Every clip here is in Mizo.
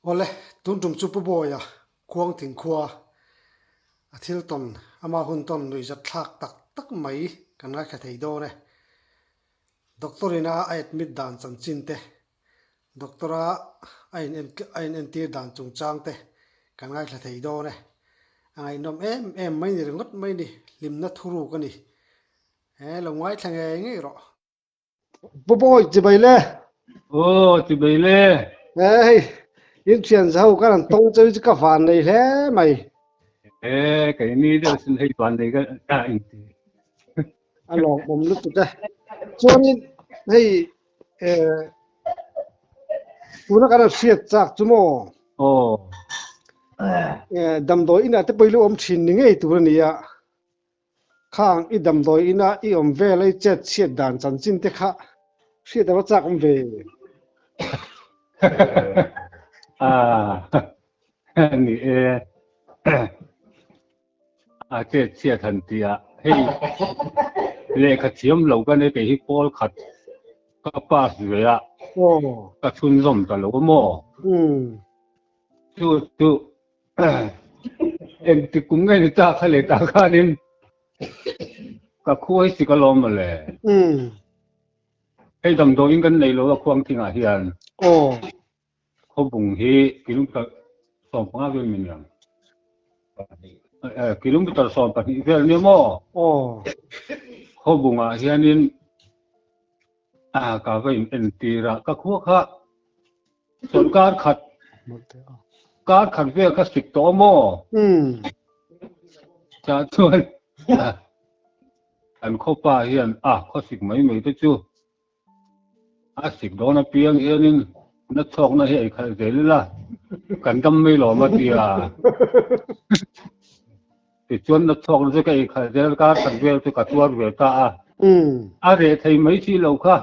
Awle, tun tum chu Pu Bawia Khuangthing khua a thil tawn, ama hun tawn nuihzat thlak tak tak mai kan ngaithla thei dawn e. Doctor ina a admit dan chanchin te, Doctor a a in a in entir dan chungchang te kan ngaithla thei dawn e. A ngaihnawm em em mai ni ringawt mai ni, hlimna thuruk a ni. He lo ngaithla ngei ngei rawh. Pu Bawi chibai le. Aw chibai le. He hei in thian za ho kan an tawng cheu chu ka van nei hle mai. E kei ni deuh sin hei van nei ka ta in ti. A lawm awm lutuk e. Chuanin hei e tuna kan hriat chak chu maw. Aw. E damdawi inah te pawh i lo awm thin ni ngei tur a ni a. Khang i damdawi ina i awm vel a i chet chhiat dan chanchin te kha hriat ava chak awm ve. Ah, ni e. A chet chhiat han ti a, hei lehkha thiam lo ka nei kei hi pawl khat ka pass ve a, ka chhunzawm ta lo a maw? Chu chu Engti kum nge ni ta kha leh ta khanin ka khua hi sik alawm mawle. Hei damdawiin kan nei lo a khuang thingah hian. Khawbung hi kilometer 15 vel min lang. Kilometer 12 vel nia maw? Khawbungah hianin ka va in entir a, ka khua kha Chawlhkar khat kar khat vel kha sik tawh maw? Tah chuan kan khawpa hian a khawsik mai mai te chu a sik dawn apiang hianin na chhawkna hi ei khalh zel ila kan dam mai lawm a ti a. Tichuan na chhawkna chu ka ei khalh zel kar khat vel chu ka tuar ve ta a. A reh thei mai si lo kha.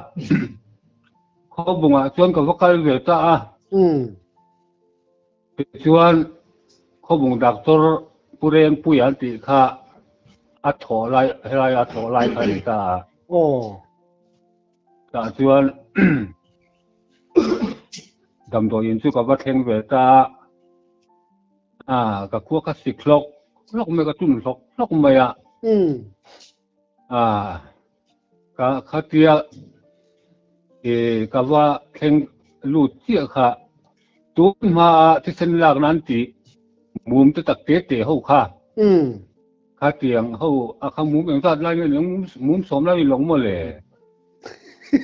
Khawbungah chuan ka va kal ve ta a. Tichuan Khawbung doctor Pu Rengpui an tih kha a thawh lai helai a thawh lai kha a ni ta a. Tah chuan damdawiin chu ka va thleng ve ta a. A ka khua kha sik hlawk hlawk mai ka tum hlawk hlawk mai a. A ka khatia e ka va thleng lut chiah kha tun hma a thisen lak nan ti mum te tak te te ho kha. Khatiang ho a kha mum eng zat lai nge mum sawm lai ni lawng maw le.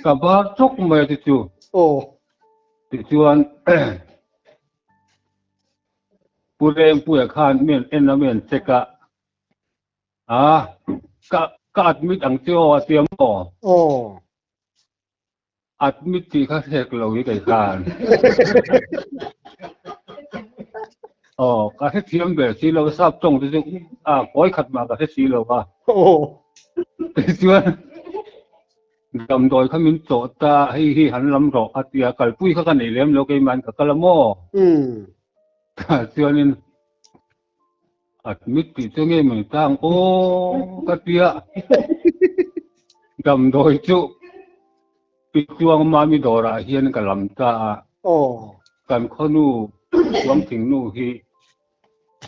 Ka bar chawk mai a ti chu. Tichuan Pu Rengpuia khan mi an en a, mi an check a, a ka ka admit ang che aw a tia maw? Aw. Admit tih kha hrek lo hi kei khan. Aw, ka hrethiam ber si lo, sap tawng te chu a kawi khat mah ka hre si lo a. Aw. Tichuan Damdawi kha min chawh ta, hei hi han lam rawh a ti a, kalpui kha ka nei lem lo keimahin ka kal a maw? Chuanin admit tih chu nge mai ta ang aw ka ti a, damdawi chu Pi Chuangmami dawrah hian ka lam ta a, kan khawnu Chuangthingnu hi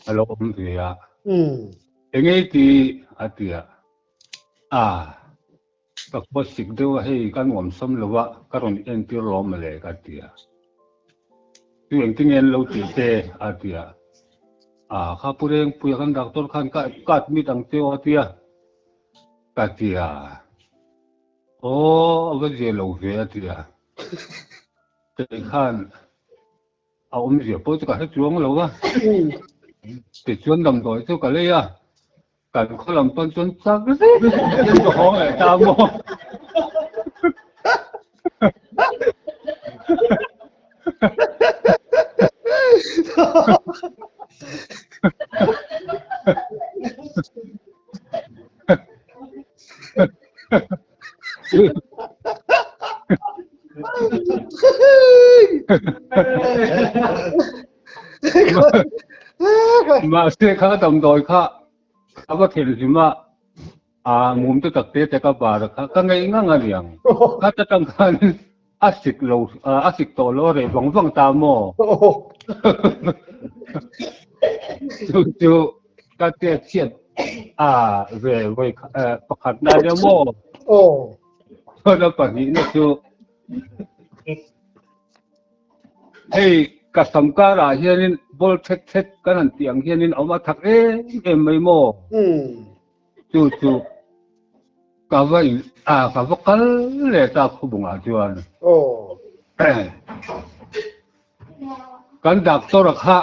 a lo awm ve a, enge i ti a ti a, a ka khua sik deuh a hei ka nuam sawm lo a ka rawn entir lawm mawle ka ti a, chu engtin nge an lo tih te a ti a, a kha Pu Rengpuia kan doctor khan ka ka admit ang che aw a ti a, ka ti a, aw a va zia lo ve a ti a, kei khan. A awmzia pawh chu ka hre chuang lo a, tichuan damdawi chu ka lei a, kan khaw lam pawn chuan chak zet in ka hawng leh ta maw. Mahse kha damdawi kha ka va thel hlim a, a mum te tak te te ka bar kha ka ngeih ngang a niang. Kha ta tang khan. A sik lo, a sik tawh lo a reh vang vang ta maw? Chu chu ka chet chhiat a ve vawi pakhat na nia maw? Chuan a pahnihna chu hei ka sam karah hianin ball thet thet kan han tih ang hianin a awm a thak em em mai maw? Chu chu ka va in a ka va kal leh ta khawbungah chuan kan doctor a kha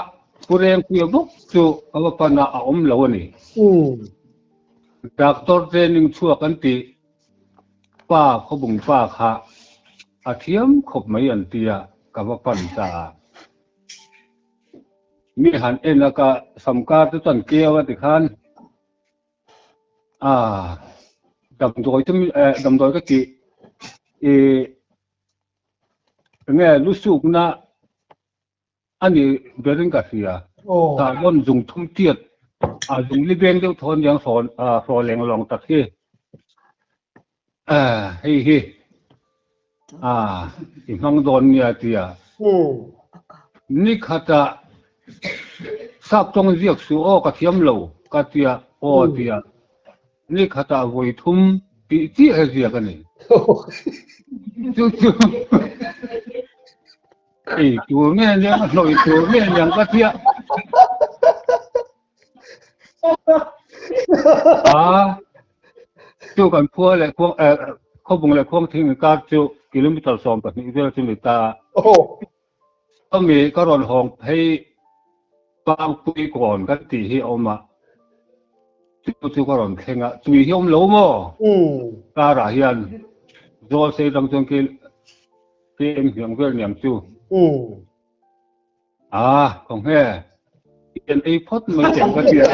Pu Rengpuia bawk chu ka va pan a a awm lo a ni. Doctor training chhuak an tih pa khawbung pa kha a thiam khawp mai an tia ka va pan ta a. Mi han en a ka samkar te chuan keu a tikhan a damdawi chu damdawi ka tih ih enge lu sukna a ni berin ka hria tah rawn zung thum tiat a zung li beng deuh thawn aniang hrawn hraw leng lawng tak hi hei hi a i hmang dawn nia tia ni khatah sap tawng ziak suh aw ka thiam lo ka tia aw tia ni khatah vawi thum tih chiah he ziak a ni chu chu ei tur nge aniang a hnawih tur nge aniang ka tia A chu kan khua leh khuang eh khawbung leh khuang thing inkar chu kilometer 12 vel chu ni ta. Chumi ka rawn hawng phei Pangpui kawn kan tih hi a awm a, chu chu ka rawn thleng a, tui hi a awm lo maw? Karah hian zawl sei atang chuan KM hniang vel niang chu. A, khawnge, i en ei phawt mai teh ka tia.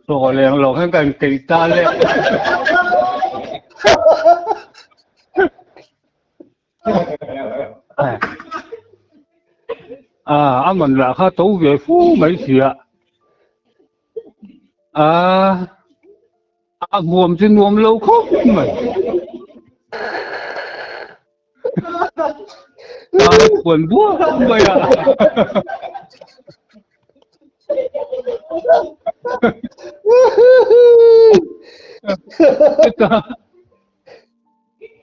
Chaw leng lo hian ka inkeih ta le. A, a man lah kha to ve fu mai sia. A, a hmuam chu nuam lo khawp mai. Khuan buak mai a.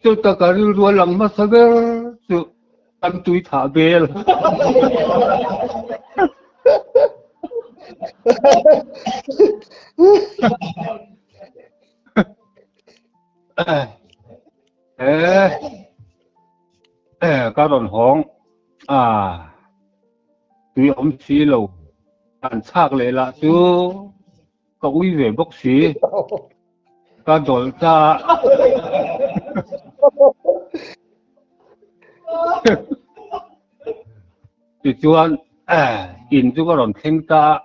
Chuta ka rilru a lang hmasa ber chu kan tui thah bel. Eh, ka rawn hawng a, tui awm si lo, kan chhak leh lah chu ka ui ve bawk si, ka dawlh ta. Tichuan, in chu ka rawn thleng ta a.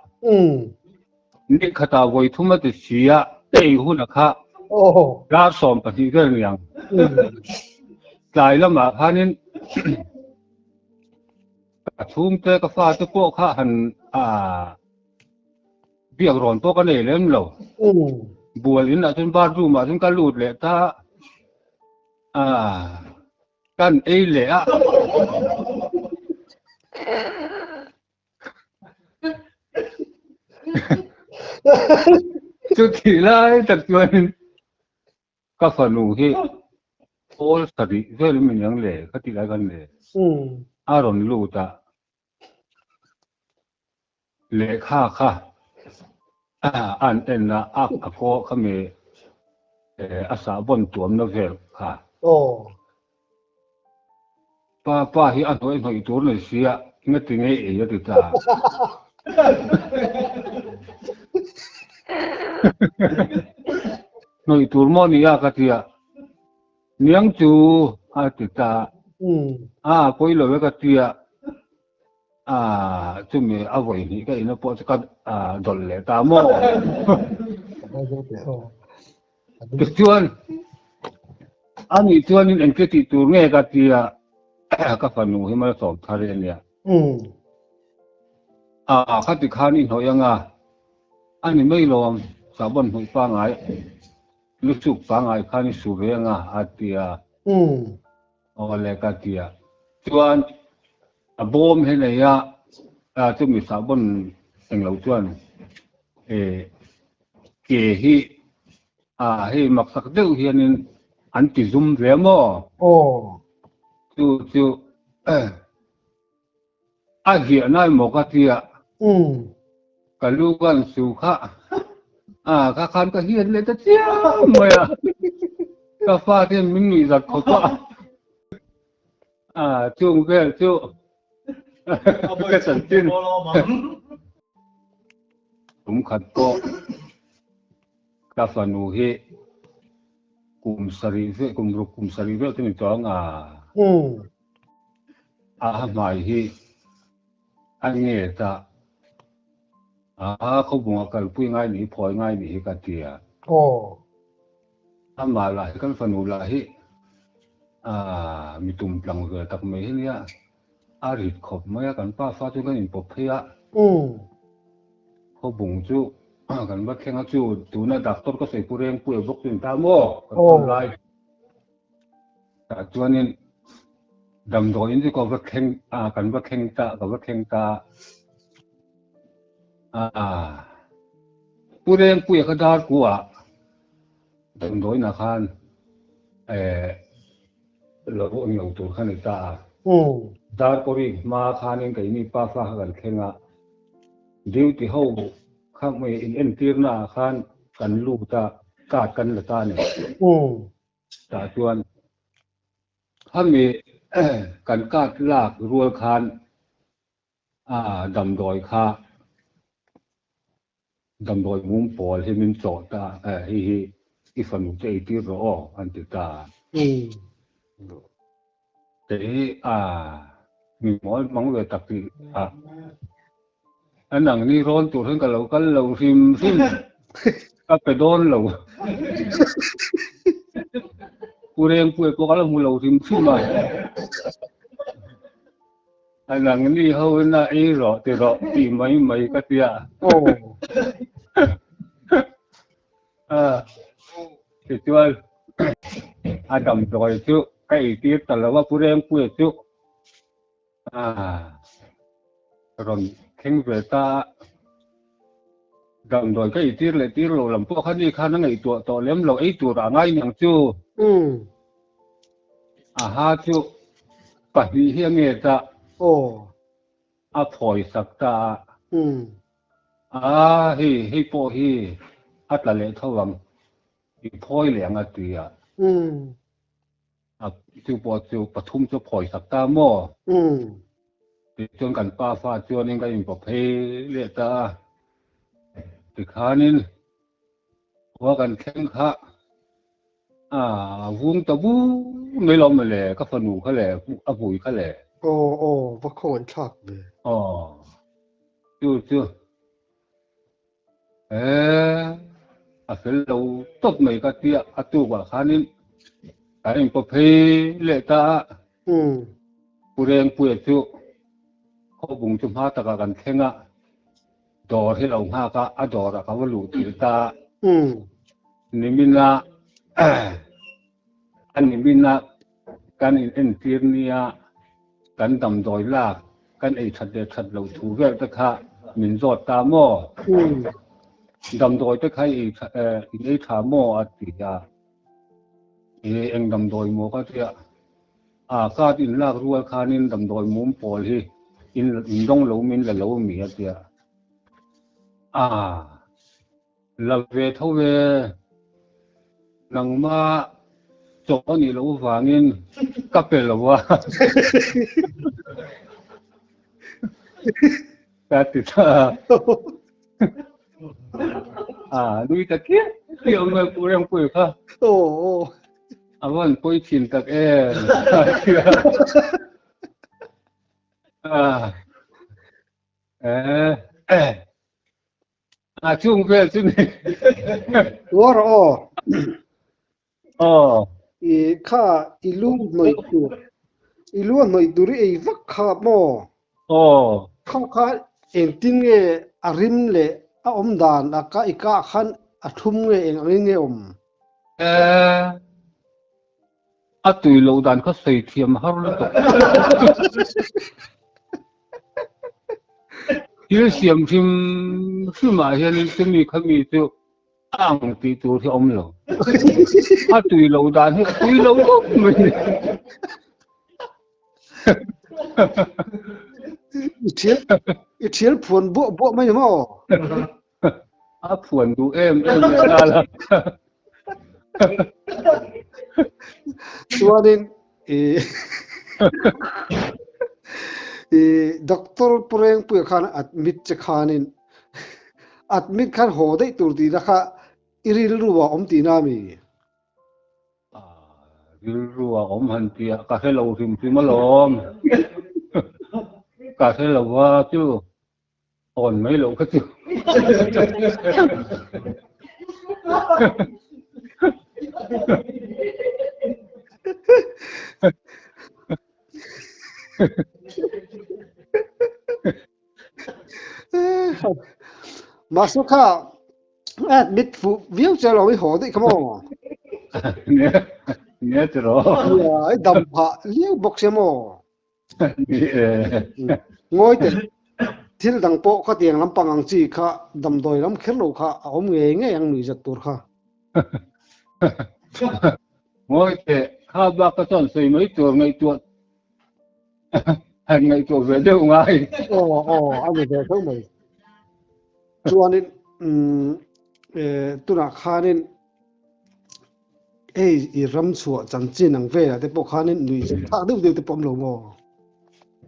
Ni khatah vawi thum a ti si a, ei hun a kha dar 12 vel niang. Tlai lamah khanin ka chhungte ka fate pawh kha han biak rawn pawh ka nei lem lo. Bual in ah chuan bathroom ah chuan ka lut leh ta a. Kan ei leh a. Chuti lai tak chuanin ka fanu hi pawl sarih vel min ang le ka tih lai khan le a rawn lut a, lehkha kha an en a, a kaw khami a sahbawn tuamna vel kha. Pa pa hi a hnawih hnawih tur nei sia ngati ngei ei a ti ta. Hnawih tur maw nia ka tia. Niang chu a ti ta. A pawi lo e ka tia. A chumi a vawi hnih ka ina pawh chu ka dawlh leh ta maw. Tichuan, ani chuanin engtia tih tur nge ka tia ka fanu hi malsawm thar i ania. A khati khan i hnawih anga, ani mai lawm sahbawn hnawih pangai. Lusuk pangai khan i su ve anga a ti a. Aw le ka ti a. Chuan a bawm hi nei a, chumi sahbawn englo chuan ke hi hei maksak deuh hianin an ti zum ve maw? Chu chu A ziah nai maw ka tia. Ka lu ka an su kha. A ka khan ka hiat leh ta chiam mai a. Ka fa te hian min nuih zat khawp a. A chung vel chu ka chanchin. Kum khat pawh ka fanu hi kum sarih vel kum ruk kum sarih vel chu ni tawh ang a. A hmai hi a nge ta a khawbunga kalpui ngai nih phawi ngai nih hi ka ti a. Amah lah hi kan fanu lah hi mi tum tlang ve tak mai hi nia a rit khawp mai a kan pa fa chu kan inpawp phei a. Khawbung chu kan va thleng a chu tuna doctor ka sawi pu Rengpuia bawk chu ni ta maw kan tawn lai. Tah chuanin damdawiin chu ka va thleng a, kan va thleng ta, ka va thleng ta a. Pu Rengpuia kha dar kuah damdawiinah khan eh lo eng lo tur kha ni ta a. Dar kawri hma khanin keini pa fa kha kan thleng a, duty ho kha hmui in entirna ah khan kan lut a, card kan la ta a ni. Tah chuan khami kan card lak rual khan damdawi kha damdawi mum pawl hi min chawh ta hei hi i fanu te ei tir rawh aw an ti ta. Kei a mi mawl mang ve tak tih a an ang ni rawn tur hian ka lo kal lo hrim hrim ka pe dawn lo. Pu Rengpuia pawh ka la hmu lo hrim hrim a. An ang ni ho in a ei rawh ti rawh tih mai mai ka tia. Tichuan a damdawi chu ka eitir ta lo a, Pu Rengpuia chu rawn thleng ve ta a, damdawi ka eitir leh tir lo lam pawh kha ni khan a ngaihtuah tawh lem lo, ei tur ah ngai niang chu. Aha chu pahnih hi a nge ta. A phawi sak ta a. A, hei, hei pawh hi a tla leh tho ang, i phawi leh ang a ti a. A, chu pawh chu pathum chu a phawi sak ta maw? Tichuan kan pa fa chuanin kan inpaw phei leh ta a. Tikhanin khua kan thleng kha A vung ta bur mai lo maw le, ka fanu kha le, a hmui kha le. Aw aw, va khawngaih thlak ve. Aw, chu chu e a fel lo tawp mai ka tia, a tukah khanin kan inpaw phei leh ta a. Pu Rengpuia chu khawbung chu hma takah kan thleng a, Dawr hi lo nghak a, a dawrah ka va luh tir ta a. Nimina a nimina kan in entir nia kan damdawi lak kan ei that leh that loh thu vel te kha min zawt ta maw? Damdawi te kha i in ei tha maw? a ti a. I eng damdawi maw ka tia. A card in lak rual khanin damdawi mum pawl hi in in dawng lo min la lo mi a tia. A la ve tho ve nangma chaw a nih loh vangin ka pe lo a. Ka ti ta. A nui ta khiah khiah mai Pu Rengpuii kha. A van pawi thin tak em. A chung vel chu ni. Tuar aw. Aw. I kha i lu hnawih tur i lu a hnawih tur i ei vak kha maw? Aw. Kha kha engtin nge a rim leh a awm dan a ka i kah khan a thlum nge eng angin nge awm? A tui loh dan kha sawi thiam har lutuk. Thil siam hrim hrim ah hianin chumi khami chu a ang tih tur hi a awm lo. A tui loh dan hi a tui lo khawp mai. I thial i thial phuan buah buah mai ni maw? A phuan duh em em leh nghal a. Chuanin i i doctor Purengpuia khan admit che khanin admit khan haw daih tur tihna kha i rilru ah awm tihna a mi? Rilru a awm han tih ah ka hre lo hrim hrim alawm. Ka hre lo a chu awn mai loh kha chu. Mahse kha Admit fuh viau che lo i haw daih kha maw? Nia ti rawh. Nia, i dam phah liau bawk sia maw? Ni e. Ngawi teh, thil dang pawh khatiang lampang ang chi kha damdawi lam kher lo kha a awm ngei ngei ang nuihzat tur kha. Ngawi teh, kha bak ka chuan sawi mai tur ngaihtuah han ngaihtuah ve deuh ngai. Aw aw, a ni ve tho mai. Chuanin tunah khanin hei i ram chhuah chanchin ang velah te pawh khanin nuih zet thlak deuh deuh te pawh awm lo maw?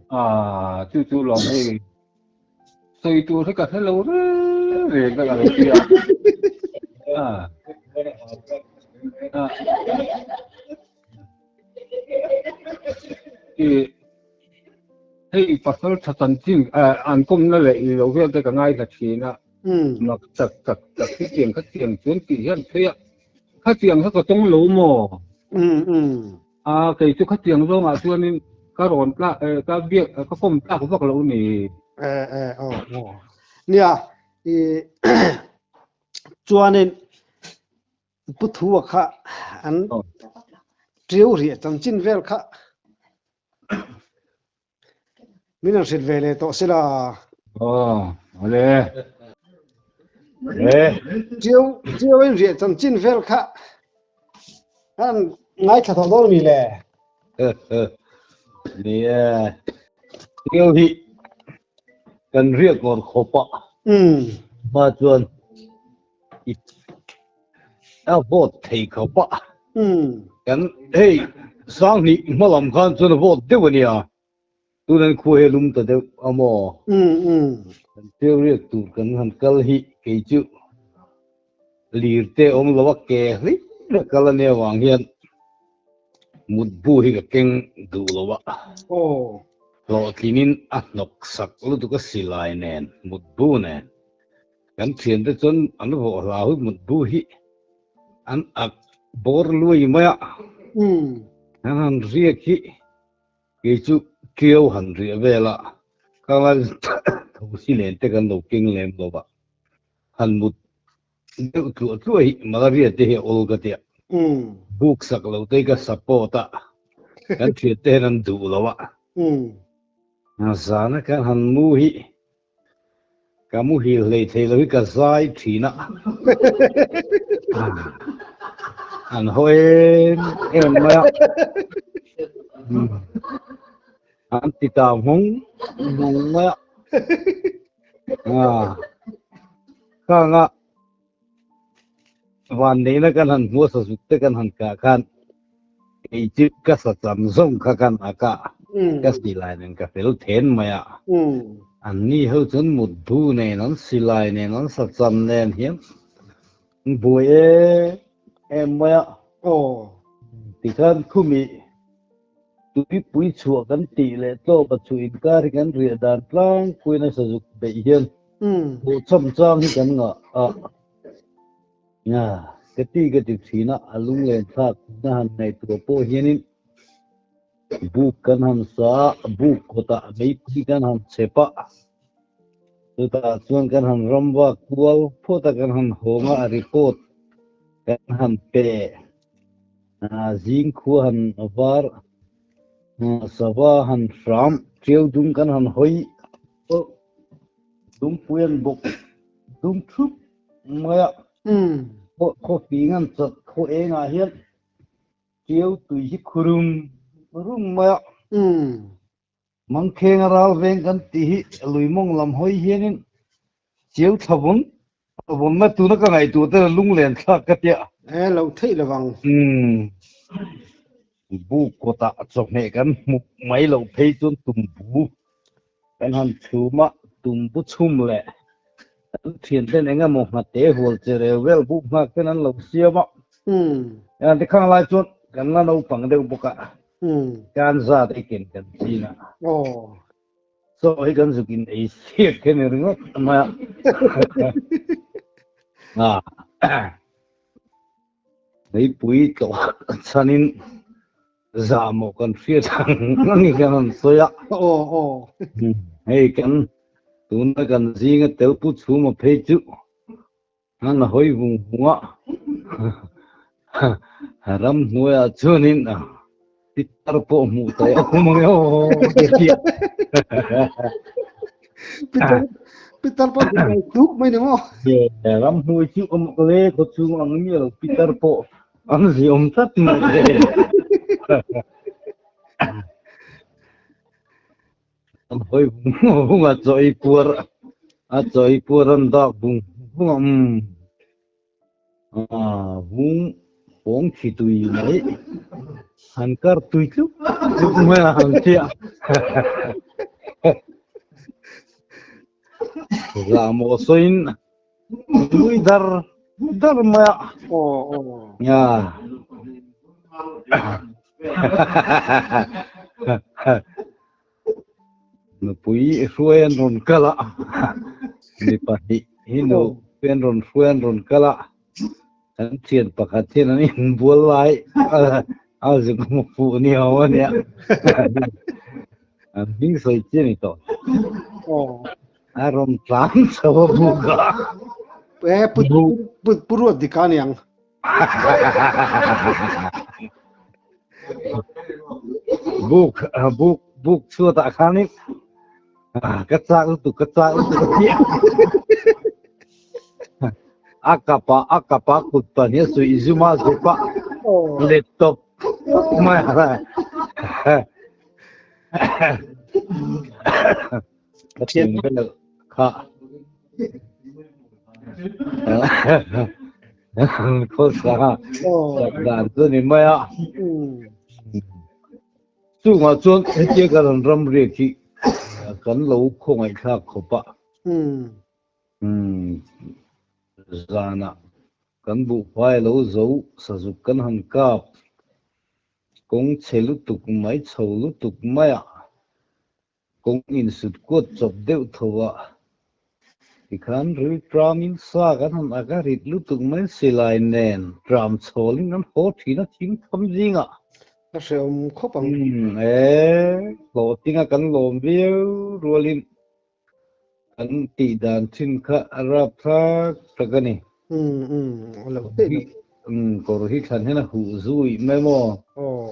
Ah, chu chu lawm hei. Sawi tur hi ka hre lo reng reng ka lo ti a. Ah. Ah. I Hei pasal tha chanchin an kawmna leh i lo vel te ka ngaithla thin a, mak tak tak tak hi tiang kha tiang chuan tih hian phei a, khatiang kha ka tawng lo maw? A kei chu khatiang zawngah chuanin ka rawn tlak ka biak ka kawm tlak vak lo ni. Aw aw nia i chuanin Pu Thua kha an ṭiau riah chanchin vel kha min han hrilh ve leh tawh sila. Aw, awle. E. Ṭiau, ṭiau in riah chanchin vel kha an ngaithla tawh dawn mi le? Ni e. Ṭiau hi kan riak ngawr khawp a. Hma chuan A vote thei khawp a. Kan hei Sanghnih hma lam khan chuan a vote deuh a nia. Tunan khua hi a lum ta deuh a maw? Kan ṭeu riak tur kan han kal hi kei chu lir te awm lo a ke hlim a kal a nia vang hian mutbu hi ka keng duh lo a. Hlawhtlinin a hnawk sak lutuk a silai nen mutbu nen. Kan thiante chuan an vawh hlau hi mutbu hi an ak bawr luai mai a, an han riak hi kei chu ṭiau han riah vel a, ka lai thosi len te kan lo keng lem lo va, han mut deuh tluah tluah hi malaria te hi a awl ka tia, buk sak lo te hi ka support a, kan thiante hian an duh lo a, zana kan han mu hi Ka muhil hlei thei lo hi ka zai thin a. An haw em em mai a. An ti ta nghawng nghawng mai a. Khanga van neihna kan han hmuh a sazuk te kan han kah khan kei chu ka sacham zawng kha kan ak a, ka silai nen ka fel then mai a. An ni ho chuan mutbu nen an silai nen an sacham nen hian an buai em em mai a. Tikhan khumi tuipui chhuah kan tih leh tlawp a chhuh inkar hi kan riah dan tlangpuiin a sazuk beih hian Hmuh cham chang hi kan ngah a, ka ti ka ti thin a, a lunglen thlak na han ngaihtuah pawh hianin buk kan han sa a, buk kawtah meipui kan han chep a, chutah chuan kan han ram vak kual phawt a, kan han hawng a, a report kan han pe. Zing khua han var sava han hram tiau dum kan han hawi pawh dumpui an bawk dum thup mai a. Khaw fing an chat khaw engah hian tiau tui hi khurum rum mai a. Mangkhenga ral veng kan tih hi lui mawng lam hawi hianin chiau thla vawn vawn mai tuna ka ngaihtuah te lunglen thlak ka tia. E lo theih lo vang. Umm buk kawtah chawhmeh kan hmuh mai loh phei chuan tumbu kan han chhum a, tumbu chhum leh kan thian ten eng emaw nghate hual che reu vel buk nghak ten an lo siam a. Umm tikhang lai chuan kan la naupang deuh bawk a. Kan zat ei ken kan chin a. Chaw hi kan zuk in ei siak khe ni ringawt mai a. Meipui tlawh chhanin zahmawh kan hriat ang ang in kan rawn sawi a. Hei kan tuna kan zinga tel pu chhuma phei chu An hawi vung vung a, ramhnuaiah chuanin pitar pawh hmuh tawh a awm ang e aw ti a ti a. Pitar pitar pawh hmuh tawh tuk mai ni maw? Ramhnuai chu awm ang le, khaw chhung ang miah lo pitar pawh an zi awm tlat mai le. An hawi vung vung a, chaw ei puar a chaw ei puar an dak vung vung a, umm ah vung pawng thi tui mai han kar tui tluk tluk mai a han chiah zahmawh sawiin nui dar dar mai a. Aw aw. Nia. Nupui hruai an rawn kal a, mi pahnih hi nupui an rawn hruai an rawn kal a, kan thian pakhat hian an inbual lai a zuk hmu fuh ni ho a nia. An hming sawi chi a ni tawh. A rawn tlan chho a buk a. E pu pu pu ruat dik a niang. Buk buk buk chhuatah khanin ka chak lutuk ka chak lutuk a ti a. A kapa a kapa kut pahnih a suih zum a zep a let tawp mai a. Ka thian vel kha khawsa dan chu ni mai a. Chungah chuan hetia kan rawn ram riak hi kan lo khawngaihthlak khawp a. Zanah kan buhfai lo zo sazuk kan han kap. Kawng chhe lutuk mai chho lutuk mai a. Kawng insut kuat chawp deuh tho a, tikhan ril tramin sa kan han ak a, rit lutuk mai silai nen tram chhawlin kan haw thin a thing tham zingah. Ka hrehawm khawp ang. Umm e, hlawhtlinga kan lawm viau rualin kan tih dan thin kha a rapthlak tak a ni. Umm umm a lo theih lo. Umm kawr hi thlan hian a huh zui mai maw? Aw.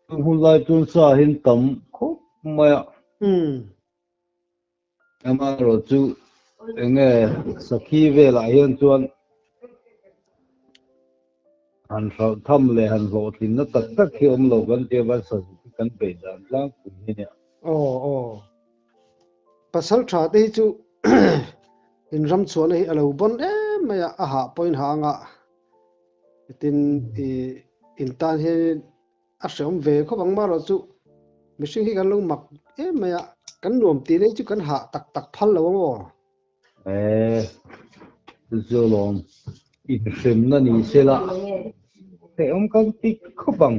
Chung hun lai chuan sa hian tam khawp mai a. Amaherawh chu enge sakhi velah hian chuan han hralh tham leh han hlawhtlinna tak tak hi awm lo kan tia van sazuk hi kan beih dan tlangpui hi nia. Aw aw. Pasal tha te hi chu in ram chhuahna hi a lo bawn em mai a, a hah pawhin hah anga Tin i in tan hian a hreawm ve khawp ang marawh chu mihring hi kan lo mak em mai a, kan nuam tih nei chu kan hah tak tak phal lo ang aw. E, chu chu lawm inhremna ni se la hrehawm kan ti khawp ang.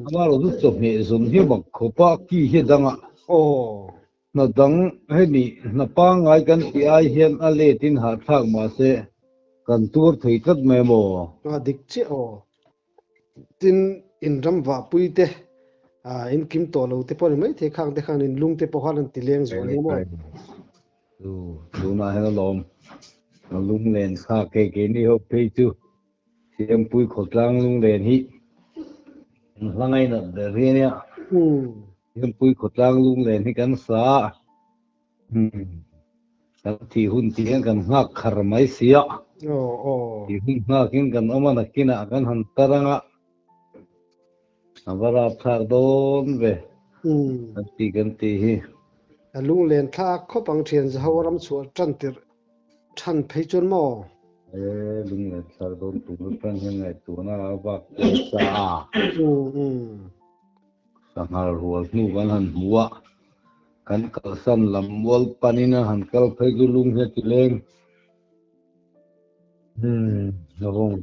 Amarawh chu chawhmeh zawn hi mak khawp a, ki hi a dang a. Aw. Hna dang hemi hna pangngai kan tih ai hian a let in hahthlak mahse kan tuar thei tlat mai maw? A dik chiah aw. Tin, in ram vahpui te, in kim tawh lo te pawh ni maithei khang te khan in lung te pawh khan an ti leng zual nia maw? Chu tunah hian alawm a lunglen kha kei keini ho phei chu Siampui khawtlang lunglen hi. Kan hla ngainat ber hi a nia. Hempui khawtlang lunglen hi kan sa a. Kan thih hun tih hian kan nghak khar mai si a. Thih hun nghakin kan awm a, nakinah kan han tar ang a. A va rapthlak dawn ve kan tih kan tih hi. A lunglen thlak khawp ang thian zaho ram chhuah tan tirh than phei chuan maw? E lunglen thlak dawn tur atang hian ngaihtuahna a vak kual sa a. Sanghal rual hnu kan han hmu a, kan kalsan lam mual panin a han kal phei chu lung hi a ti leng. Umm a vawng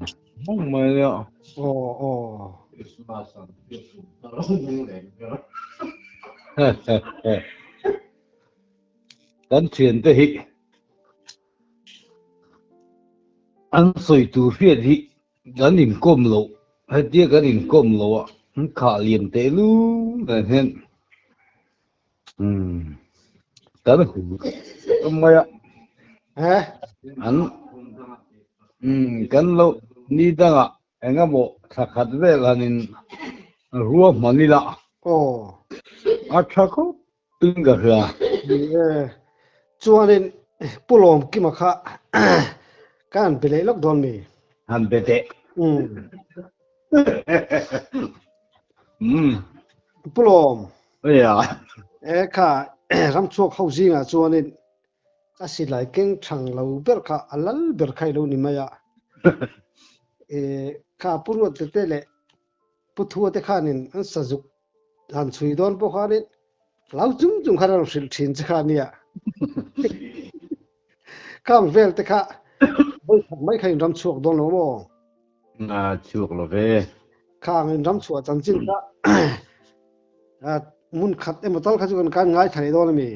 vawng mai nia. Aw aw. Kan thiante hi an sawi tur hriat hi kan inkawm loh hetia kan inkawm loh a an khah lian teh lul dan hian Umm kan hu mai a eh an umm kan lo ni dangah engemaw thla khat vel han in ruahman ila aw a tha khawp in ka hria ni e chuanin Pu Lawmkima kha ka han be leh lawk dawn mi han be teh umm umm Pu Lawm Nia. E kha ramchhuak ho zingah chuanin a silai keng thang lo ber kha a lal ber kha i lo ni mai a. E kha Pu Ruatte te leh Pu Thua te khanin an sazuk han chhui dawn pawh khanin hlau chung chung khan a rawn hrilh thin che kha nia. Khang vel te kha vawi khat mai kha in ramchhuak dawn lo maw? A chhuak lo ve. Khang in ramchhuah chanchin kha hmun khat emaw tal kha chu kan kan ngai thei dawn a mi?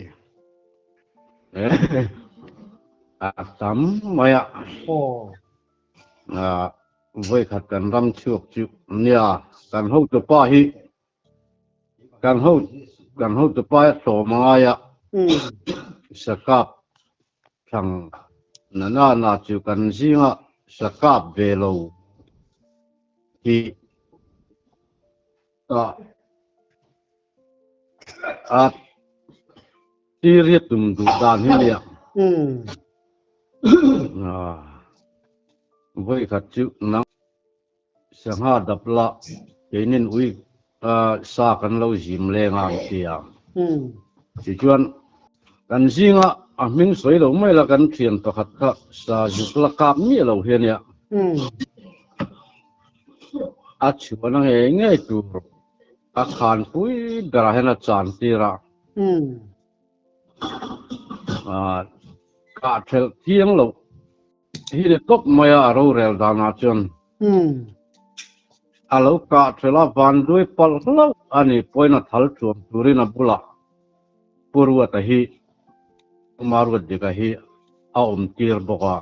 A tam mai a. Aw. Vawi khat kan ramchhuak chu nia kan hotupa hi Kan ho kan hotupa a tlawm a ngai a, sakap thlang na na na chu kan zinga sakap ve lo hi a a tiriat tum duh dan hi nia. Vawi khat chu nang Sangha dap la, keinin ui sa kan lo zim leng a an ti a. Tichuan, kan zinga a hming sawi lo mai la kan thian pakhat kha sa zuk la kap miah lo hi a nia. A chhuahna ngei ngei tur a khanpui berah hian a chan tir a. Kah thelh thiang loh Hi ni tawp mai a, a rorel danah chuan a lo kah thelh a, vanduai palh hlauh a ni pawhin a thal thuam turin a bulah Pu Ruata hi, Pu Maruatdika hi a awm tir bawk a.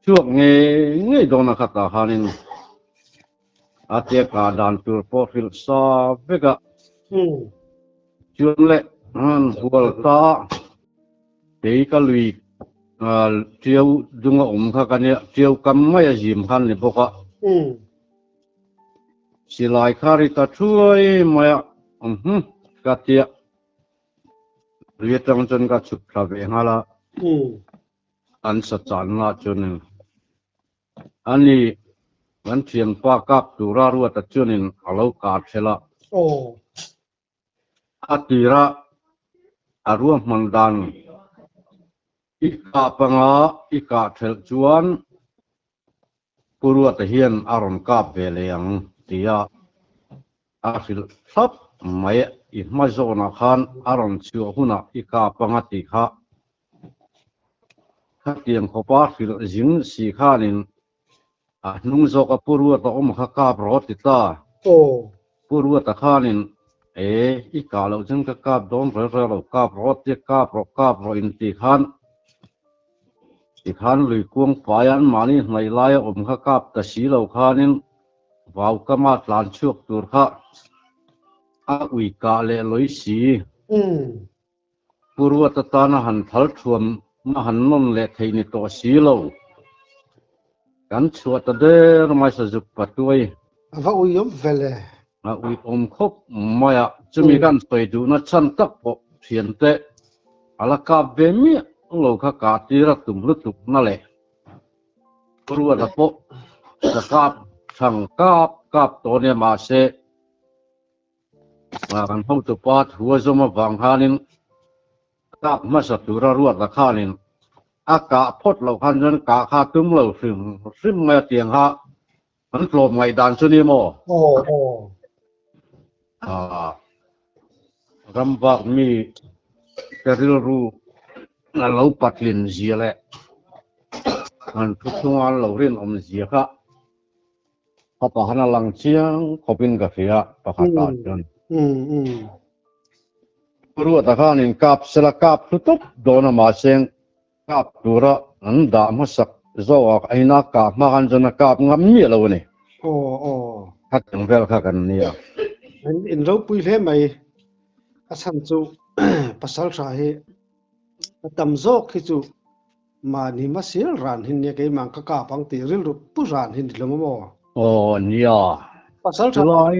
Chhuak ngei ngei dawn a khatah khanin a tia kah dan tur pawh hrilh sa vek a. Chuan leh an hual ta kei ka lui tiau dunga awm kha ka nia, tiau kam mai a zim khan ni bawk a. Silai kha ri ta thuai mai a, umm ka tia lui atang chuan ka chhuk thla ve nghal a, an sa channa chuanin Ani, kan thianpa kap tura Ruata chuanin a lo kar ṭhelh a. A tira a ruahman dan i kap anga i kah ṭhelh chuan Pu Ruata hian a rawn kap ve leh ang tia a hrilh thlap mai. I hma zawnah khan a rawn chhuah hunah i kap anga tih kha Khatiang khawpa hrilh zing si khanin a hnung zawka Pu Ruata awm kha kap rawh ti ta. Pu Ruata khanin e i kah loh chuan ka kap dawn rel rel lo, kap rawh tia kap rawh kap rawh in ti khan tikhan lui kuang faia an mahni hnaih laia awm kha kap ta si lo khanin vau kama tlan chhuak tur kha a ui kah leh lawi si. Pu Ruata tana han thal thuam a han nawn leh thei ni tawh si lo. Kan chhuah ta der mai sazuk patuai. A va uiawm vel e. A uiawm khawp mai a, chumi kan sawi duhna chhan tak pawh thiante a la kap ve miah lo kha kah tir a tum lutuk na leh Ruata pawh ka kap thang kap kap tawh ania mahse kan hotupa thu a zawm avang khanin kap hmasa tura Ruata khanin a kah phawt loh khan chuan kah kha tum lo hrim hrim mai a tiang kha An tlawm ngaihdan chu ni maw? Aw aw. Ah, ram vak mi te rilru a lo patlin zia leh an thu chhunga an lo rinawm zia kha khawpah khan a lang chiang khawpin ka hria pakhatah chuan. Ruata khan in kap sela kap thlu tawp dawn a mahse Kap tura an dah hmasak zawk a ina kah hma khan chuan a kap ngam miah lo a ni. Aw aw. Khatiang vel kha kan nia. In in ropui hle mai. A chhan chu pasal tha hi a tam zawk hi chu mahni hmasial ran hi nia keimah ka kap ang tih rilru pu ran hi ni hlawm a maw? Aw nia. Pasal tha Chulai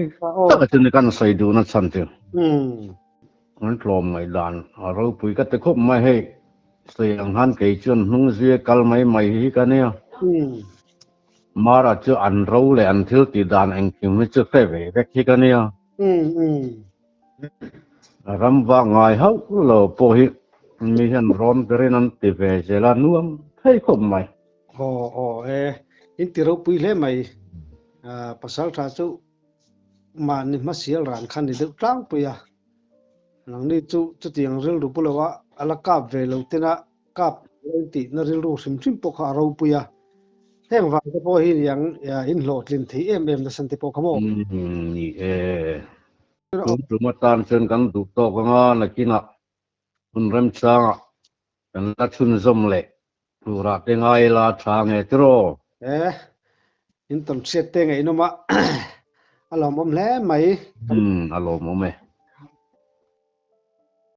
taka chu ni kan sawi duhna chhan chu. An tlawm ngaihdan a ropui ka ti khawp mai hei. Sawi ang khan kei chuan hnung zui kal mai mai hi ka nia. Mara chu an ro leh an thil tih dan engkim hi chu hre ve vek hi ka nia. Ram vak ngai hauh lo pawh hi mi hian rawn berin an ti ve zel a nuam thei khawp mai. Aw aw e, in ti ropui hle mai. Pasal tha chu mahni hmasial ran kha ni deuh tlangpui a. Nangni chu chutiang rilru pu loa a la kap ve lo tena kap lo intihna rilru hrim hrim pawh kha a ropui a. Heng vang te pawh hi niang inhlawhtlin thei em em nasan te pawh kha maw? Ni e. Tun tum atan chuan kan duh tawk anga nakinah hun remchangah kan la chhunzawm leh turah te ngai la tha nge tiraw? E, in tawn hriat te ngaihnawm a, a lawmawm hle mai. Umm, a lawmawm e.